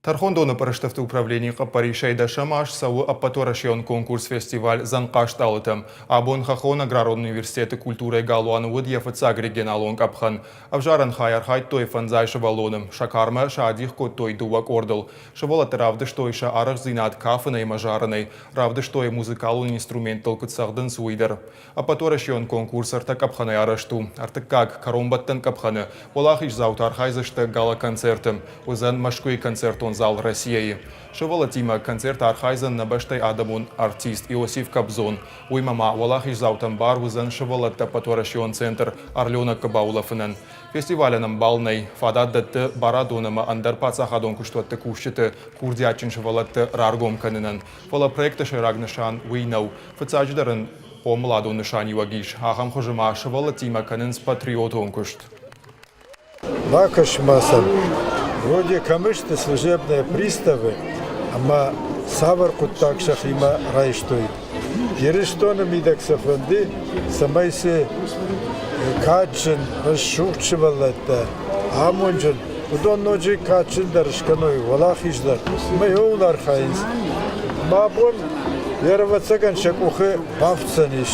Тӕрхондоны пъырыстыфты управленийы хъӕппӕрисӕй дӕсӕм аз цӕуы ӕппӕтуӕрӕсейон конкурс-фестиваль «Дзӕнхъа стъалытӕ». Абон Хӕххон аграрон университеты культурӕйы галуаны уыд йӕ фыццаг регионалон къӕпхӕн. Ӕвзарӕн хай архайдтой фӕндзай сывӕллоны. Сӕ кармӕ сӕ адих кодтой дыууӕ къордыл. Сывӕллӕтты равдыстой сӕ арӕхстдзинад кафынӕй ӕмӕ зарынӕй, равдыстой музыкалон инструменттыл куыд цӕгъдынц, уый дӕр. Ӕппӕтуӕрӕсейон конкурс ӕртӕ къӕпхӕнӕй арӕзт у. Ӕртыккаг, кӕронбӕттӕн къӕпхӕны, уӕлахиздзаутӕ архайдзысты гала-концерты. Уыдзӕн Мӕскуыйы концертон зал «Россия-йы». Сывӕллӕттимӕ концерт архайдзӕн нӕ бӕстӕйы адӕмон артист Иосиф Кобзон. Уыимӕ ма уӕлахиздзаутӕн бар уыдзӕн сывӕллӕтты ӕппӕтуӕрӕсеон центр «Орленок-ы» баулӕфынӕн. Фестивалӕн ӕмбал нӕй, фадат дӕтты барадон ӕмӕ ӕндӕр паддзахадон куыстуӕтты кусджыты курдиатджын сывӕллӕтты раргом кӕнынӕн. Фӕлӕ проекты сӕйраг нысан уый нӕу. Фыццаджыдӕр ын хъомыладон нысаниуӕг ис. Ахӕм хуызы ма сывӕллӕттимӕ кӕнынц патриотон куыст. Бакӕс-ма сӕм, вроде кӕм сты служебные приставы ӕмӕ цавӕр хъуыддаг сӕхимӕ райстой. Ирыстоны мидӕг сӕ фӕнды, цӕмӕй цы кадджын, рӕсугъд сывӕллӕттӕ, амонджын, уыдон ноджы кадджындӕр скӕной, уӕлахиздӕр. Ӕмӕ ууыл архайынц. Мӕ бон ӕвӕццӕгӕн сӕ къухы бафтдзӕнис.